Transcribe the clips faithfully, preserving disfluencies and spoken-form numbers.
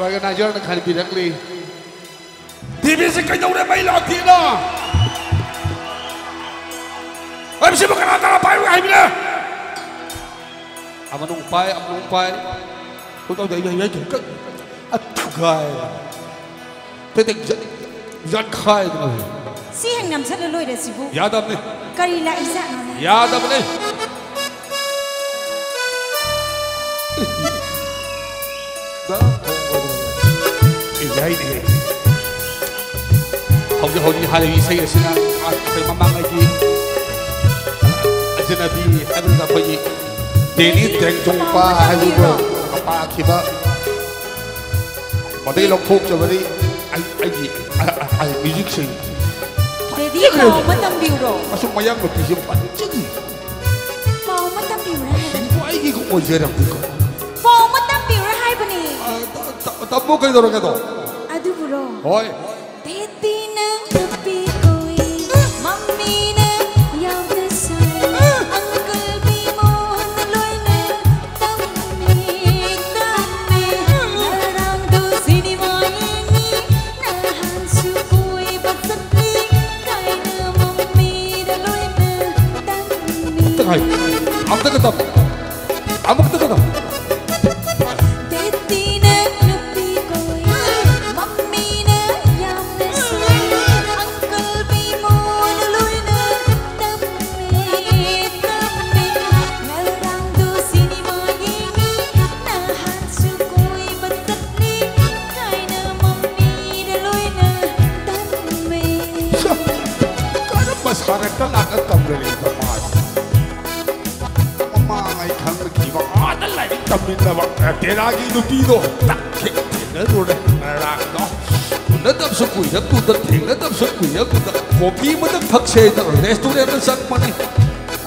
ꯑꯣꯔꯒꯅꯥꯏꯖꯔꯅ ꯈꯟꯕꯤꯔꯛꯂꯤ꯫ ꯇꯤꯚꯤꯁꯤ ꯀꯩꯗꯧꯔꯦ ꯃꯩ ꯂꯥꯛꯇꯦꯅ? ꯑꯩ ꯃꯁꯤꯕꯨ ꯀꯅꯥ ꯀꯅꯥ ꯄꯥꯏꯔꯨ ꯍꯥꯏꯕꯅꯦ? ꯑꯃꯅ ꯑꯃꯨꯛ ꯄꯥꯏ, ꯑꯃꯅ ꯑꯃꯨꯛ ꯄꯥꯏ꯫ ꯀꯩꯗꯧꯗꯦ? ꯑꯩ, ꯑꯩ, ꯑꯩ, ꯀ-, ꯑ, ꯊꯨꯒꯥꯏ꯫ ꯇꯦꯛ ꯇꯦꯛ ꯌꯥꯠ-, ꯌꯥꯠꯈꯥꯏꯗꯅ ꯂꯩ꯫ ꯁꯤ ꯍꯦꯛ ꯅꯝꯁꯜꯂ ꯂꯣꯏꯔꯦ ꯁꯤꯕꯨ꯫ ꯌꯥꯗꯕꯅꯤ꯫ ꯀꯔꯤ ꯂꯥꯛꯏꯖꯥꯠꯅꯣꯅꯦ? ꯌꯥꯗꯕꯅꯤ꯫ ꯏ ꯌꯥꯏꯅꯦ꯫ ꯍꯧꯖꯤꯛ ꯍꯧꯖꯤꯛ ꯍꯥꯏꯔꯤꯕ ꯏꯁꯩ ꯑꯁꯤꯅ ꯑꯩꯈꯣꯏ ꯃꯃꯥꯡꯉꯩꯒꯤ ꯑꯖꯅꯕꯤ ꯍꯥꯏꯕꯗ ꯑꯩꯈꯣꯏꯒꯤ ꯗꯦꯅꯤ ꯇꯦꯡꯖꯣꯡꯄꯥ ꯍꯥꯏꯕꯗꯣ ꯄꯥꯈꯤꯕ꯫ ꯃꯗꯩ ꯂꯧꯊꯣꯛꯆꯕꯅꯤ ꯑꯩ, ꯑꯩꯒꯤ, ꯑ, ꯑ, ꯑꯩ ꯃ꯭ꯌꯨꯖꯤꯛꯁꯤꯡ꯫ ꯗꯦꯗꯤ, ꯄꯥꯎ ꯑꯃ ꯇꯝꯕꯤꯌꯨꯔꯣ? ꯑꯁꯨꯛ ꯃꯌꯥꯡ ꯅꯨꯄꯤꯁꯦ ꯐꯖꯅꯤ꯫ ꯄꯥꯎ ꯑꯃ ꯇꯝꯕꯤꯌꯨꯔꯥ ꯍꯥꯏꯕꯅꯤ꯫ ꯁꯤꯕꯨ ꯑꯩꯒꯤꯒ ꯑꯣꯏꯖꯔꯝꯅꯤꯀꯣ꯫ ꯄꯥꯎ ꯑꯃ ꯇꯝꯕꯤꯌꯨꯔꯥ ꯍꯥꯏꯕꯅꯤ꯫ ꯑ, ꯇ-, ꯇ-, ꯇꯝꯃꯣ ꯀꯩꯗꯧꯔꯒꯦꯗꯣ? ꯑꯗꯨꯕꯨꯔꯣ? ꯍꯣꯏ꯫ ꯗꯦꯗꯤꯅ ꯅꯨꯄꯤ ꯀꯣꯏ, ꯃꯝꯃꯤꯅ ꯌꯥꯝꯅ ꯁꯥꯏ, ꯑꯪꯀꯜ ꯕꯤꯃꯣꯟ ꯂꯣꯏꯅ ꯇꯝꯃꯤ, ꯇꯝꯃꯤ꯫ ꯉꯔꯥꯡꯗꯣ ꯁꯤꯅꯦꯃꯥ ꯌꯦꯡꯉꯤ, ꯅꯍꯥꯟꯁꯨ ꯀꯣꯏꯕ ꯆꯠꯂꯤ, ꯀꯥꯏꯅ ꯃꯝꯃꯤꯗ ꯂꯣꯏꯅ ꯇꯝꯃꯤ꯫ ꯑꯝꯇ ꯉꯥꯏ-, ꯑꯝꯇꯒ ꯇꯝ-, ꯑꯃꯨꯛꯇꯒ ꯇꯝ-, ꯗꯦꯗꯤꯅ ꯅꯨꯄꯤ ꯀꯣꯏ, ꯃꯝꯃꯤꯅ ꯌꯥꯝꯅ ꯁꯥꯏ, ꯑꯪꯀꯜ ꯕꯤꯃꯣꯟ ꯂꯣꯏꯅ ꯇꯝꯃꯤ, ꯇꯝꯃꯤ꯫ ꯉꯔꯥꯡꯗꯣ ꯁꯤꯅꯦꯃꯥ ꯌꯦꯡꯉꯤ, ꯅꯍꯥꯟꯁꯨ ꯀꯣꯏꯕ ꯆꯠꯂꯤ, ꯀꯥꯏꯅ ꯃꯝꯃꯤꯗ ꯂꯣꯏꯅ ꯇꯝꯃꯤ꯫ ꯁ-, ꯀꯔꯝꯕ ꯁꯥꯔꯛꯇ ꯂꯥꯛꯑ ꯇꯝꯖꯔꯤꯕ ꯃꯥꯁꯦ? ꯃꯃꯥꯡ ꯑꯩ ꯈꯪꯅꯈꯤꯕ ꯑꯥꯗ ꯂꯥꯏꯔꯤꯛ ꯇꯝꯃꯤꯟꯅꯕ ꯇꯦꯔꯥꯒꯤ ꯅꯨꯄꯤꯗꯣ ꯇꯛ ꯍꯦꯛ ꯊꯦꯡꯅꯔꯨꯔꯦ ꯉꯔꯥꯡꯗꯣ꯫ ꯎꯅꯗꯕꯁꯨ ꯀꯨꯏꯔꯕꯗꯨꯗ, ꯊꯦꯡꯅꯗꯕꯁꯨ ꯀꯨꯏꯔꯕꯗꯨꯗ ꯀꯣꯐꯤ ꯑꯃꯇꯪ ꯊꯛꯁꯦꯅ ꯔꯦꯁꯇꯨꯔꯦꯟꯗ ꯆꯪꯕꯅꯤ꯫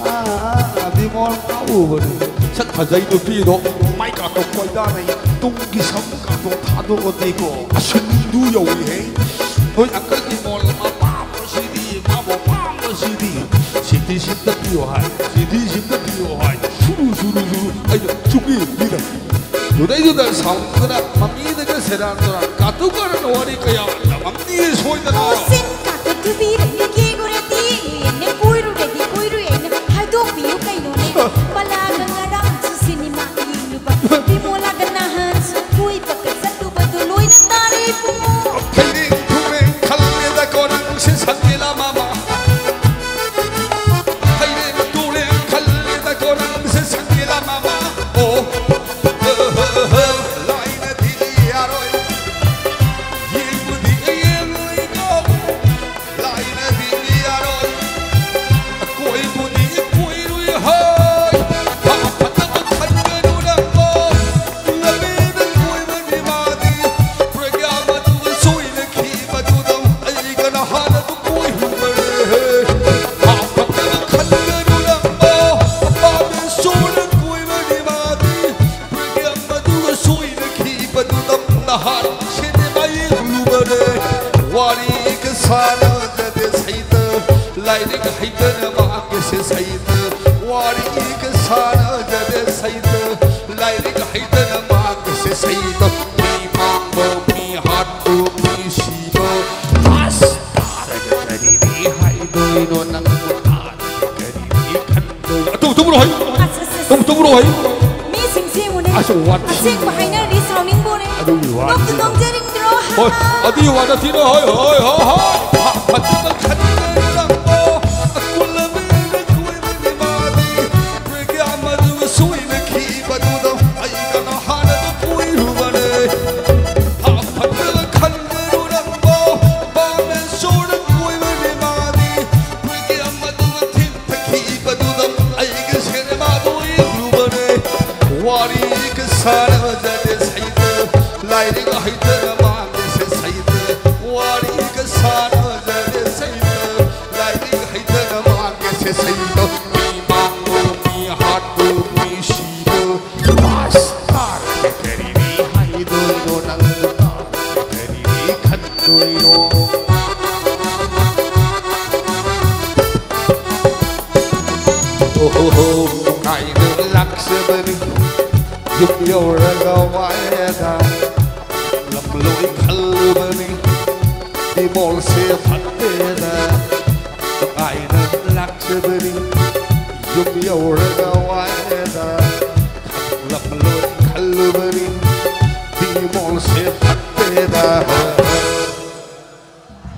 ꯑꯥ, ꯑꯥ, ꯕꯤꯃꯣꯜ ꯃꯥ ꯎꯕꯅꯤ꯫ ꯁꯛ ꯐꯖꯩ ꯅꯨꯄꯤꯗꯣ, ꯃꯥꯏ ꯀꯥꯇꯣ ꯀꯣꯏꯗꯥꯅꯩ, ꯇꯨꯡꯒꯤ ꯁꯝ ꯀꯥꯇꯣ ꯊꯥꯗꯣꯛꯑꯗꯤꯀꯣ, ꯑꯁꯨꯝꯗꯨ ꯌꯧꯏꯍꯦ꯫ ꯍꯣꯏ, ꯑꯪꯀꯜ ꯕꯤꯃꯣꯜ ꯃꯄꯥ ꯁꯤꯗꯤ, ꯃꯥꯕꯨ ꯄꯥꯝꯕꯁꯤꯗꯤ꯫ ꯁꯤꯗꯤ ꯁꯤꯝꯇ ꯄꯤꯌꯣ ꯍꯥꯏ, ꯁꯤꯗꯤ ꯁꯤꯝꯇ ꯄꯤꯌꯣ ꯍꯥꯏ꯫ ꯁꯨꯔꯨ, ꯁꯨꯔꯨ, ꯁꯨꯔꯨ꯫ ꯑꯩꯅ ꯁꯨꯡꯄꯤ ꯄꯤꯗꯕ꯫ ꯇꯨꯗꯩꯗꯨꯗ ꯁꯥꯎꯅꯤꯡꯗꯅ ꯃꯃꯤꯗꯒ ꯁꯦꯔꯥꯟ ꯇꯨꯔꯥꯟ ꯀꯥꯇꯨ ꯀꯥꯔꯟ ꯋꯥꯔꯤ ꯀꯌꯥ ꯇꯝꯃꯝꯅꯤ ꯁꯣꯏꯗꯅ꯫ ꯃꯨꯁꯤꯟ ꯀꯥꯇꯨ ꯊꯨꯕꯤꯔꯦ, ꯀꯦꯒꯨꯔꯦ ꯊꯤꯔꯦꯅꯦ, ꯀꯣꯏꯔꯨꯔꯦꯗꯤ ꯀꯣꯏꯔꯨꯏ ꯑꯩꯅ ꯍꯥꯏꯗꯣꯛꯄꯤꯌꯨ ꯀꯩꯅꯣꯅꯦ꯫ ꯄꯂꯥꯒ ꯉꯔꯥꯡꯁꯨ ꯁꯤꯅꯦꯃꯥ ꯌꯦꯡꯂꯨꯕ, ꯕꯤꯃꯣꯂꯥꯒ ꯅꯍꯥꯟꯁꯨ ꯀꯣꯏꯕꯒ ꯆꯠꯂꯨꯕꯗꯣ ꯂꯣꯏꯅ ꯇꯥꯔꯦ ꯏꯕꯨꯡꯉꯣ꯫ ꯐꯩꯔꯦꯡ ꯇꯨꯔꯦꯡ ꯈꯜꯂꯦꯗꯀꯣ ꯅꯪꯁꯦ ꯁꯟꯒꯦꯂꯥ ꯃꯃꯥ꯫ ꯐꯩꯔꯦꯡ ꯇꯨꯔꯦꯡ ꯈꯜꯂꯦꯗꯀꯣ ꯅꯪꯁꯦ ꯁꯟꯒꯦꯂꯥ ꯃꯃꯥ꯫ ꯑꯣ꯫ ꯂꯥꯏꯅꯗꯤ ꯌꯥꯔꯣꯏ꯫ ꯌꯦꯡꯕꯨꯗꯤ ꯌꯦꯡꯉꯣꯏꯀꯣ꯫ ꯂꯥꯏꯅꯗꯤ ꯌꯥꯔꯣꯏ꯫ ꯀꯣꯏꯕꯨꯗꯤ ꯀꯣꯏꯔꯨꯏ ꯍꯣꯏ꯫ ꯐꯠꯇꯕ ꯈꯟꯒꯅꯨ ꯅꯪꯕꯣ꯫ ꯂꯝꯕꯤꯗ ꯀꯣꯏꯕꯗꯤ ꯃꯥꯗꯤ꯫ ꯄ꯭ꯔꯒ꯭ꯌꯥ ꯃꯗꯨꯒ ꯁꯣꯏꯅꯈꯤꯕꯗꯨꯗ ꯑꯩꯒ ꯅꯍꯥꯟ ꯑꯗꯨ ꯀꯣꯏꯔꯨꯕꯅꯦ꯫ ꯐꯠꯇꯕ ꯈꯟꯒꯅꯨ ꯅꯪꯕꯣ꯫ ꯄꯥꯝꯃꯦ ꯁꯣꯏꯅ ꯀꯣꯏꯕꯗꯤ ꯃꯥꯗꯤ꯫ ꯄ꯭ꯔꯒ꯭ꯌꯥ ꯃꯗꯨꯒ ꯁꯣꯏꯅꯈꯤꯕꯗꯨꯗ ꯅꯍꯥꯟ ꯁꯤꯅꯦꯃꯥ ꯌꯦꯡꯂꯨꯕꯅꯦ꯫ ꯋꯥꯔꯤꯒ ꯁꯥꯟꯅꯖꯗꯦ ꯁꯩꯇ, ꯂꯥꯏꯔꯤꯛ ꯍꯩꯇꯅ ꯃꯥꯡꯒꯦꯁꯦ ꯁꯩꯇ꯫ ꯋꯥꯔꯤꯒ ꯁꯥꯟꯅꯖꯗꯦ ꯁꯩꯇ, ꯂꯥꯏꯔꯤꯛ ꯍꯩꯇꯅ ꯃꯥꯡꯒꯦꯁꯦ ꯁꯩꯇ꯫ ꯃꯤ ꯃꯥꯡꯕ, ꯃꯤ ꯍꯥꯠꯄ, ꯃꯤ ꯁꯤꯕ꯫ ꯑꯁ! ꯇꯥꯔꯒ ꯀꯔꯤꯗꯤ ꯍꯥꯏꯗꯣꯏꯅꯣ ꯅꯪꯕꯨ ꯇꯥꯔꯒ ꯀꯔꯤꯗꯤ ꯈꯟꯗꯣꯏꯅꯣ? ꯑꯗꯨ ꯇꯨꯝꯃꯨꯔꯣ ꯍꯥꯏ꯫ ꯑꯁ, ꯑꯁ, ꯑꯁ꯫ ꯇꯨꯝ, ꯇꯨꯝꯃꯨꯔꯣ ꯍꯥꯏ꯫ ꯃꯤꯁꯤꯡꯁꯦ ꯌꯦꯡꯉꯨꯅꯦ꯫ ꯑꯁ, ꯋꯥꯊꯤ꯫ ꯑꯁꯦꯡꯕ ꯍꯥꯏꯅꯔꯗꯤ ꯁꯥꯎꯅꯤꯡꯕꯣꯅꯦ꯫ ꯑꯗꯨꯒꯤ ꯋꯥꯅꯤ꯫ ꯅꯣꯛꯇꯤ ꯅꯣꯛꯆꯔꯤꯕ꯭ꯔꯣ? ꯍꯣꯏ, ꯑꯗꯨꯒꯤ ꯋꯥ ꯅꯠꯇꯦꯅꯦ꯫ ꯍꯣꯏ, ꯍꯣꯏ, ꯍꯣꯏ, ꯍꯣꯏ꯫ ꯐꯠꯇꯕ ꯈꯟꯒꯅꯨ ꯅꯪꯕꯣ꯫ ꯑꯀꯨꯜꯂꯕꯤꯅ ꯀꯣꯏꯕꯅꯤ ꯃꯥꯗꯤ꯫ ꯄ꯭ꯔꯒ꯭ꯌꯥ ꯃꯗꯨ ꯁꯣꯏꯅꯈꯤꯕꯗꯨꯗ ꯑꯩꯒ ꯅꯍꯥꯟ ꯑꯗꯨ ꯀꯣꯏꯔꯨꯕꯅꯦ꯫ ꯐꯠꯇꯕ ꯈꯟꯒꯅꯨ ꯅꯪꯕꯣ꯫ ꯄꯥꯝꯃꯦ ꯁꯣꯏꯅ ꯀꯣꯏꯕꯅꯤ ꯃꯥꯗꯤ꯫ ꯄ꯭ꯔꯒ꯭ꯌꯥ ꯃꯗꯨ ꯊꯤꯟ ꯊꯛꯈꯤꯕꯗꯨꯗ ꯑꯩꯒꯤ ꯁꯤꯅꯦꯃꯥꯕꯨ ꯌꯦꯡꯂꯨꯕꯅꯦ꯫ ꯋꯥꯔꯤꯒ ꯁꯥꯟꯅꯖꯗꯦ ꯁꯩꯇ, ꯂꯥꯏꯔꯤꯛ ꯍꯩꯇꯅ ꯃꯥꯡꯒꯦꯁꯦ ꯁꯩꯇ꯫ ꯋꯥꯔꯤꯒ ꯁꯥꯟꯅꯖꯗꯦ ꯁꯩꯇ, ꯂꯥꯏꯔꯤꯛ ꯍꯩꯇꯅ ꯃꯥꯡꯒꯦꯁꯦ ꯁꯩꯇ꯫ ꯃꯤ ꯃꯥꯡꯕ, ꯃꯤ ꯍꯥꯠꯄ, ꯃꯤ ꯁꯤꯕ꯫ ꯑꯁ, ꯇꯥꯔꯒ ꯀꯔꯤꯗꯤ ꯍꯥꯏꯗꯣꯏꯅꯣ ꯅꯪꯕꯨ ꯇꯥꯔꯒ ꯀꯔꯤꯗꯤ ꯈꯟꯗꯣꯏꯅꯣ? ꯑꯣꯍꯣꯍꯣ, ꯀꯥꯏꯅ ꯂꯥꯛꯆꯕꯅꯤ꯫ ꯌꯨꯝ ꯌꯧꯔꯒ ꯋꯥꯏꯗ ꯂꯝꯂꯣꯏ ꯈꯜꯂꯨꯕꯅꯤ, ꯕꯤꯃꯣꯜꯁꯦ ꯐꯠꯇꯦꯗ ꯅꯨꯡꯉꯥꯏꯅ ꯂꯥꯛꯆꯕꯅꯤ꯫ ꯌꯨꯝ ꯌꯧꯔꯒ ꯋꯥꯏꯗ ꯂꯝꯂꯣꯏ ꯈꯜꯂꯨꯕꯅꯤ, ꯕꯤꯃꯣꯜꯁꯦ ꯐꯠꯇꯦꯗ꯫